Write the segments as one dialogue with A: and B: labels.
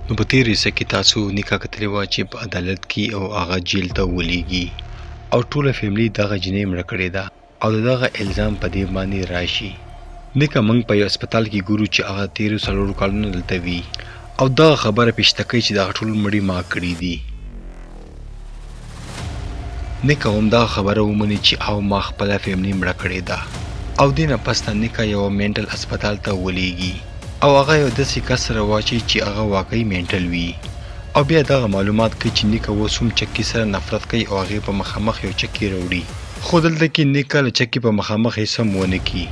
A: نو په تیر حصه کې تاسو نکاح کتلې وه چې په عدالت کې او هغه جیل ته ولیږي او ټوله فیملی دغه جنۍ مړه کړې ده او د دغه الزام په دې باندې راشي. نکاح موږ په یو هسپتال کې ګورو چې هغه تیرو 4 کالونو دلته وي او دغه خبره پیشته کوي چې دغه ټول مړي ما کړي دي. نکاح هم دغه خبره ومني چې او ما خپله فیملی مړه کړې ده او دې نه پس ته نکاح یوه مینټل هسپتال ته ولیږي او هغه یو داسې کس سره واچوي چې هغه واقعي مینټل وي او بیا دغه معلومات کوي چې نیکه اوس هم چکي سره نفرت کوي او هغې په مخامخ یو چکي راوړي، خو دلته کې نیکه له چکي په مخامخ هیڅ هم ونه کي.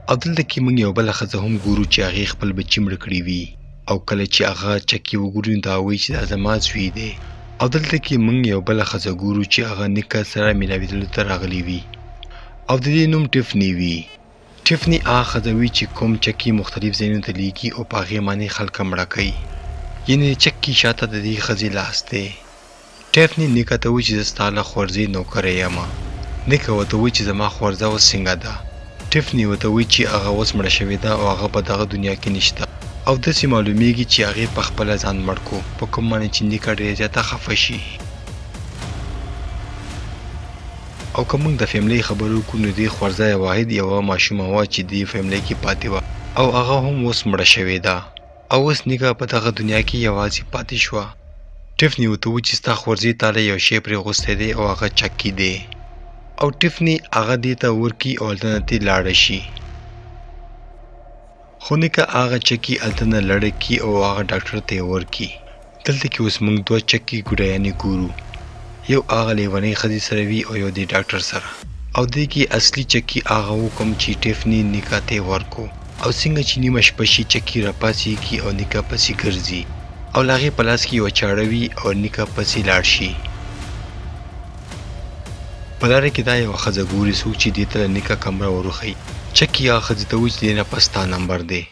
A: او دلته کې موږ یوه بله ښځه هم ګورو چې هغې خپل بچي مړه کړي وي او کله چې هغه چکي وګوري نو دا وایي چې دا زما زوی دی. او دلته کې موږ یوه بله ښځه ګورو چې هغه نیکه سره میلاویدلو ته راغلې وي او د دې نوم ټیفني وي. ټیفني هغه ښځه وي چې کوم چکي مختلف ځایونو ته لیږي او په هغې باندې خلک مړه کوي، یعنې د چکي شاته د دې ښځې لاس دی. ټیفني نیکه ته وایي چې زه ستا له خورزې نوکره یم. نیکه ورته وایي چې زما خورزه اوس څنګه ده؟ ټیفني ورته وایي چې هغه اوس مړه شوې ده او هغه په دغه دنیا کې نشته او داسې معلومیږي چې هغې په خپله ځان مړ کړو، په کوم باندې چې نیکه ډېره زیاته خفه شي. او که موږ د فیملی خبره وکړو نو دې خورزه واحد یوه ماشومه وه چې دې فیملی کې پاتې وه او هغه هم اوس مړه شوې ده او اوس نیکه په دغه دنیا کې یوازې پاتې شوه. ټیفني ورته وویل چې ستا خورزې تاله یو شی پرې غوستی دی او هغه چکي دی او ټیفني هغه دې ته ورکړي او هلته نه ترې لاړه شي. خو نیکه هغه چکي هلته نه لړه کړي او هغه ډاکټر ته یې ورکړي. دلته کې اوس موږ دوه چکي ګوډایانې ګورو، یو هغه لیونۍ ښځې سره وي او یو دې ډاکټر سره. او دې کې اصلي چکي هغه و کوم چې ټیفني نیکه ته یې ورکو. او څنګه چې نیمه شپه شي چکي راپاڅیږي او نیکه پسې ګرځي او له هغې په لاس کې یوه چاړه وي او نیکه پسې لاړ شي. په لاره کې دا یوه ښځه ګوري څوک چې دې ته له نیکه کمره وروښیي. چکي هغه ښځې ته وایي چې دې نه پس ستا نمبر دی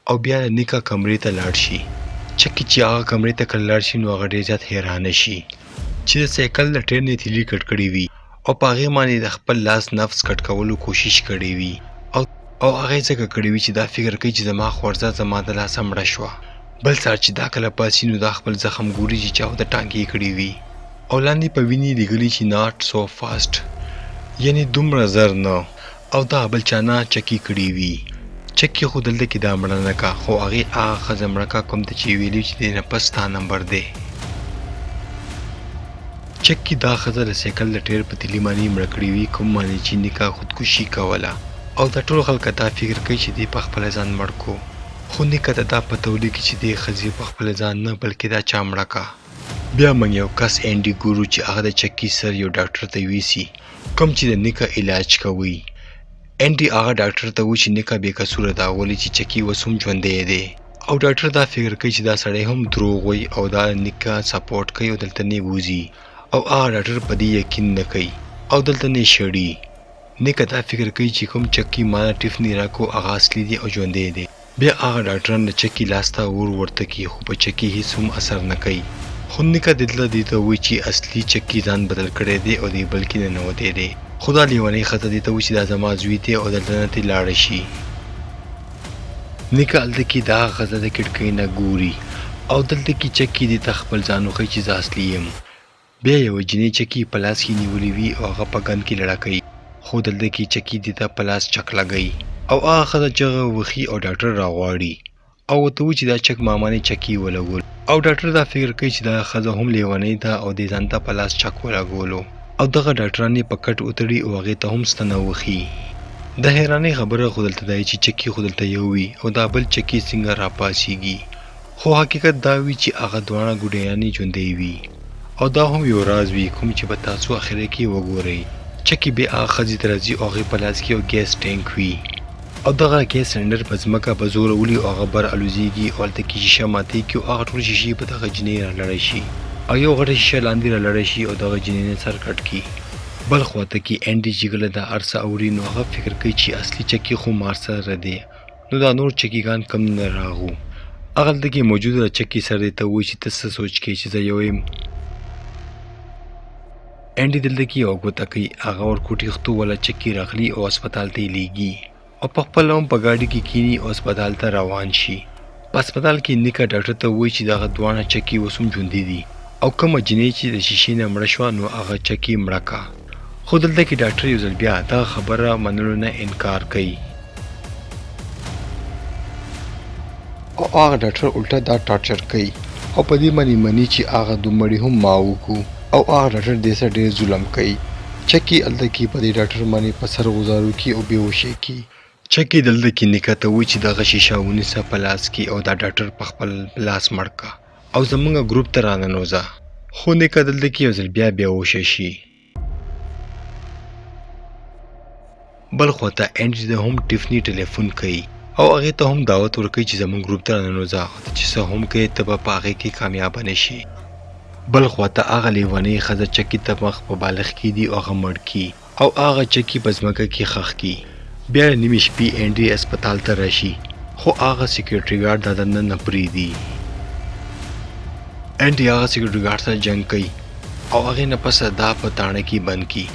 A: او بیا له نیکه کمرې ته لاړ شي. چکي چې هغه کمرې ته کله لاړ شي نو هغه ډېر زیات حیرانه شي چې د سایکل له ټیر نه یې تیلي کټ کړي وي او په هغې باندې د خپل لاس نفس کټ کولو کوشش کړی وي او او هغه یې ځکه کړی وي چې دا فکر کوي چې زما خورزه زما د لاسه مړه شوه. بل سهار چې دا کله پاڅي نو دا خپل زخم ګوري چې چا ورته ټانکې کړي وي او لاندې په وینې لیکلي چې ناټ سو فاسټ یعنې دومره زر نه. او دا بل چا نه چکي کړي وي. چکي خو دلته کې دا مړه نه کا خو هغې هغه ښځه مړه کا کوم ته چې یې ویلي چې دې نه پس ستا نمبر دی. چکي دا ښځه د سایکل د ټیر په تیلي باندې مړه کړې وي کوم باندې چې نیکه خودکشي کوله او دا ټول خلک دا فکر کوي چې دې په خپله ځان مړ کو خو نیکه ته دا پته ولګي چې دې ښځې په خپله ځان نه بلکې دا چا مړه کا. بیا موږ یو کس اینډي ګورو چې هغه د چکي سر یو ډاکټر ته ویسي کوم چې د نیکه علاج کوي. اینډي هغه ډاکټر ته وایي چې نیکه بې قصوره ده ولې چې چکي اوس هم ژوندی دی او ډاکټر دا فکر کوي چې دا سړی هم دروغ وایي او دا نیکه سپورټ کوي او دلته نه بوځي او هغه ډاکټر په دې یقین نه کوي او دلته نه شړي. نیکه دا فکر کوي چې کوم چکي ماله ټیفني راکو هغه اصلي دی او ژوندی دی. بیا هغه ډاکټران د چکي لاس ته اور ورته کړي خو په چکي هیڅ هم اثر نه کوي. خو نیکه دلته دې ته وایي چې اصلي چکي ځان بدل کړی دی او دې بل کې ننوتی دی. خو دا لیونۍ ښځه دې ته وایي چې دا زما زوی دی او دلته نه ترې لاړه شي. نیکه هلته کې د هغه ښځه د کړکۍ نه ګوري او دلته کې چکي دې ته خپل ځان وښیي چې زه اصلي یم. بیا یوه جینۍ چکي په لاس کې نیولې وي او هغه په ګند کې لړه کوي خو دلته کې چکي دې ته په لاس چک لګوي او هغه ښځه چغه وښي او ډاکټر راغواړي او ورته وایي چې دا چک ما باندې چکي ولګول او ډاکټر دا فکر کوي چې دا ښځه هم لیونۍ ده او دې ځان ته په لاس چک ولګولو او دغه ډاکټران یې په کټ وتړي او هغې ته هم ستنه وښي. د حیرانۍ خبره خو دلته دا چې چکي خو دلته یو وي او دا بل چکي څنګه راپاڅیږي خو حقیقت دا وي چې هغه دواړه ګوډیانې ژوندۍ وي او دا هم یو راز وي کوم چې به تاسو اخره کې وګورئ. چکي بیا هغه ښځې ته راځي او هغې په لاس کې یو ګیس ټانک وي او دغه ګیس سلنډر په ځمکه په زوره ولي او هغه بر الوزیږي او هلته کې شیشه ماتیږي او هغه ټول شیشې په دغه جینۍ رالړه شي او یو غټه شیشه لاندې رالړه شي او دغه جینۍ نه سر کټ کړي. بل خوا ته کې اینډي چې کله دا هر څه اوري نو هغه فکر کوي چې اصلي چکي خو مار سره دی نو دا نور چکیګان کم نه راغو. هغه دلته کې موجوده چکي سر دی ته وایي چې ته څه سوچ کوې چې زه یو یم. اینډي دلته کې یوه ګوته کوي، هغه ورکوټي ختو والا چکي راغلي او هسپتال ته یې لیږي او په خپله هم په ګاډي کې کیني او هسپتال ته روان شي. په هسپتال کې نیکه ډاکټر ته ووایي چې دغه دواړه چکي اوس هم ژوندي دي او کومه جینۍ چې د شیشې نه مړه شوه نو هغه چکي مړه کا. خو دلته کې ډاکټر یو ځل بیا دغه خبره منلو نه انکار کوي. او هغه ډاکټر الټه دا ټارچر کوي او په دې باندې مني چې هغه دوه مړي هم ما وکړو او هغه ډاکټر دې سره ډېر ظلم کوي. چکي هلته کې په دې ډاکټر باندې په سر غوزار وکړي او بې هوشه یې کړي. چکي دلته کې نیکه ته وایي چې دغه شیشه ونیسه په لاس کې او دا ډاکټر په خپل لاس مړ که او زمونږ ګروپ ته راننوځه. خو نیکه دلته کې یو ځل بیا بې هوشه شي. بل خوا ته انډري ته هم ټیفني ټلیفون کوي او هغې ته هم دعوت ورکوي چې زمونږ ګروپ ته راننوځه او ته چې څه هم کوې ته به په هغې کې کامیابه نه شي. بل خوا ته هغه لیونۍ ښځه چکي ته مخ په بالښت کیږدي او هغه مړ کړي او هغه چکي په ځمکه کې ښخ کړي. بیا له نیمې شپې انډري هسپتال ته راشي خو هغه سیکیورټي ګارډ دا دننه نه پریږدي. انډري هغه سیکیورټي ګارډ سره جنګ کوي او هغې نه پس دا په تاڼه کې بند کړي.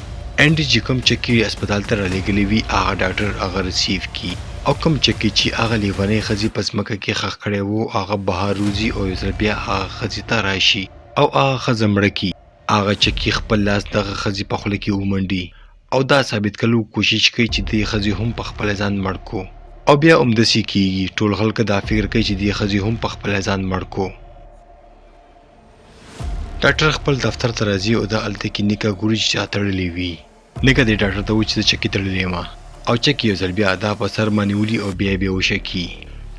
A: انډري چې کوم چکي هسپتال ته رالیږلی وي هغه ډاکټر هغه ریسیو کړي او کوم چکي چې هغه لیونۍ ښځې په ځمکه کې ښخ کړی وو هغه بهر وځي او یو ځل بیا هغه ښځې ته راشي او هغه ښځه مړه کړي. هغه چکي خپل لاس دغه ښځې په خوله کې ومنډي او دا ثابت کولو کوشش کوي چې دې ښځې هم په خپله ځان مړ کو او بیا همداسې کیږي. ټول خلک دا فکر کوي چې دې ښځې هم په خپله ځان مړ کو. ډاکټر خپل دفتر ته راځي او دا هلته کې نیکه ګوري چې چا تړلې وي. نیکه دې ډاکټر ته وایي چې زه چکي تړلې یم او چکي یو ځل بیا دا په سر باندې ولي او بیا یې بې هوشه کړي.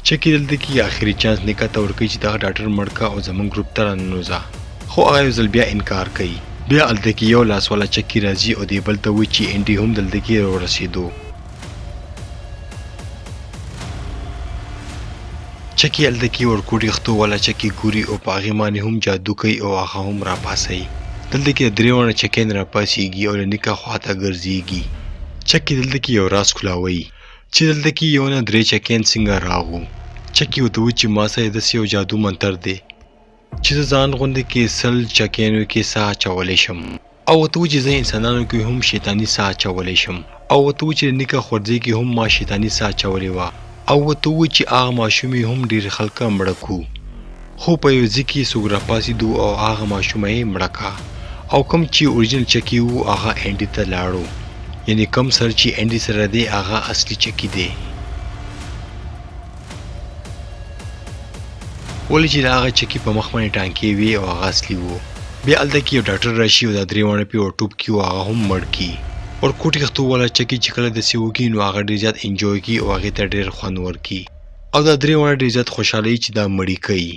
A: چکي دلته کې اخري چانس نیکه ته ورکوي چې دغه ډاکټر مړ که او زمونږ ګروپ ته راننوځه خو هغه یو ځل بیا انکار کوي. بیا هلته کې یو لاس والا چکي راځي او دې بل ته وایي چې انډي هم دلته کې راورسیدو. چکي هلته کې ورکوټي ختو والا چکي ګوري او په هغې باندې هم جادو کوي او هغه هم راپاسوي. دلته کې د درېواړه چکیان راپاڅېږي او له نیکه خواته ګرځېږي. چکي دلته کې یو راز کولاوي چې دلته کې یو نه درې چکیان څنګه راغو. چکي ورته وایي چې ما سره داسې یو جادو منتر دی چې زه ځان غوندې کې 100 چکیانو کې ساه اچولی شم. او ورته وایي چې زه انسانانو کې هم شیطاني ساه اچولی شم. او ورته وایي چې د نیکه خورځۍ کې هم ما شیطاني ساه اچولې وه. او ورته ووایي چې هغه ماشوم یې هم ډېر خلک مړه کو. خو په یو ځای کې څوک راپاڅېدو او هغه ماشومه یې مړه کا. او کوم چې اوریجنل چکی وو هغه انډي ته لاړو. یعنی کوم سر چې انډي سره دی هغه اصلي چکی دی. ولې چې د هغه چکي په مخ باندې ټانکې وې او هغه اصلي وو. بیا هلته کې یو ډاکټر راشي او دا درې واړه پې ورټوپ کړي او هغه هم مړ کړي. ورکوټي ختو والا چکي چې کله داسې وکړي نو هغه ډېر زیات انجوای کړي او هغې ته ډېر خوند ورکړي او دا درې واړه ډېر زیات خوشحاله وي چې دا مړي کوي.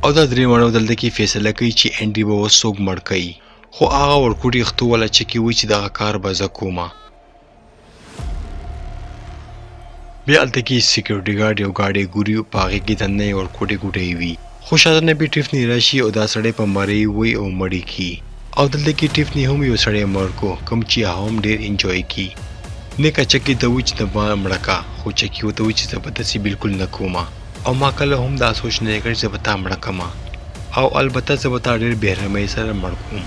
A: او دا درې واړه دلته کې فیصله کوي چې انډري به اوس څوک مړ کوي. خو هغه ورکوټي ختو والا چکي وایي چې دغه کار به زه کومه. بیا هلته کې سیکیورټي ګارډ یو ګاډی ګوري او په هغې کې دننه یې ورکوټې ګوډی وي. خو شاته نه پې ټیفني راشي او دا سړی په مرۍ وهي او مړی کړي. او دلته کې ټیفني هم یو سړی مړ کو کوم چې هغه هم ډیر انجوای کړي. نیکه چکي ته وایي چې ته ما مړه که خو چکي ورته وایي چې زه به داسې بلکل نه کومه او ما کله هم دا سوچ نه دی کړی چې زه به تا مړه کمه او البته زه به تا ډیر بې رحمۍ سره مړ کوم.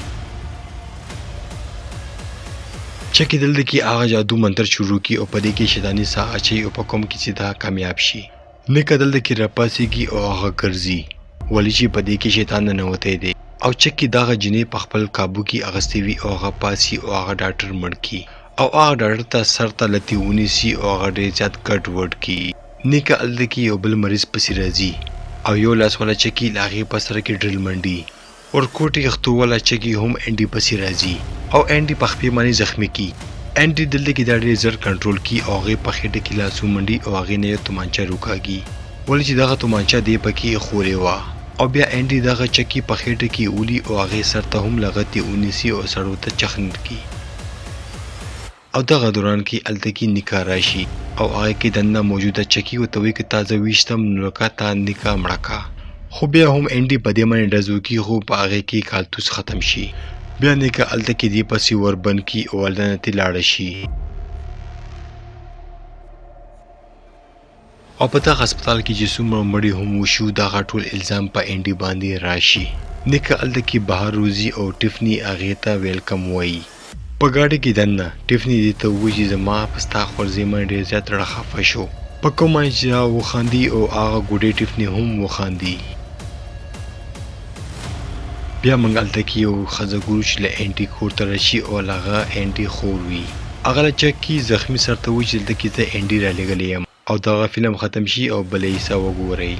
A: چکي دلته کې هغه جادو منتر شروع کی او په دې کې شیطاني ساه اچوي او په کوم کې چې دا کامیاب شي. نیکه دلته کې راپاڅیږي او هغه ګرځي ولې چې په دې کې شیطان ننوتی دی او چکي دغه جینۍ په خپل قابو کې اغستې وي او هغه پاڅي او هغه ډاکټر مړ کړي او هغه ډاکټر ته سر ته لتې ونیسي او هغه ډېر زیات ګډ وډ کړي. نیکه هلته کې یو بل مریض پسې راځي او یو لاس والا چکي له هغې په سر کې ډرل منډي. ورکوټي ختو والا چګي هم انډي پسي راځي او انډي په خپې باندې زخمي کي. انډي دلته کې دا ډېر زر کنټرول کي او هغې په خېټه کې لاس ومنډي او هغې نه یو تومانچه روکاږي ولې چې دغه تومانچه دې پکې ایښولې وه او بیا انډي دغه چکي په خېټه کې ولي او هغې سر ته هم لغتې ونیسي او سړو ته چخنډ کي. او دغه دوران کی هلته کی نکاح راشی او هغه کی دننه موجوده چکی ورته وایی که تا زه ویشتم نو لکه تا نکاح مړه که خو بیا هم انډی په دی باندې ډز وکی خو په هغه کی کالتوس ختم شی بیا نکاح هلته کی دی پسی ور بند کی او هلته نه تی لاړه شی. او په دغه هسپتال کې چې څومره مړي هم وشو دغه ټول الزام په انډي باندې راشي. نیکه هلته کې بهر وځي او ټیفني هغې ته ویلکم وایي. په ګاډي کې دننه ټیفني دې ته ووایي چې زما په ستا خورزې باندې ډېر زیات زړه خفه شو. په کومه چې هغه وخاندي او هغه ګوډې ټیفني هم وخاندي. بیا موږ هلته کې یو ښځه ګورو چې له انډي کور ته راشي او هغه انډي خور وي. هغه له چکي زخمي سر ته وایي چې دلته کې زه انډي رالیږلی یم او دغه فلم ختم شي او بله حصه وګورئ.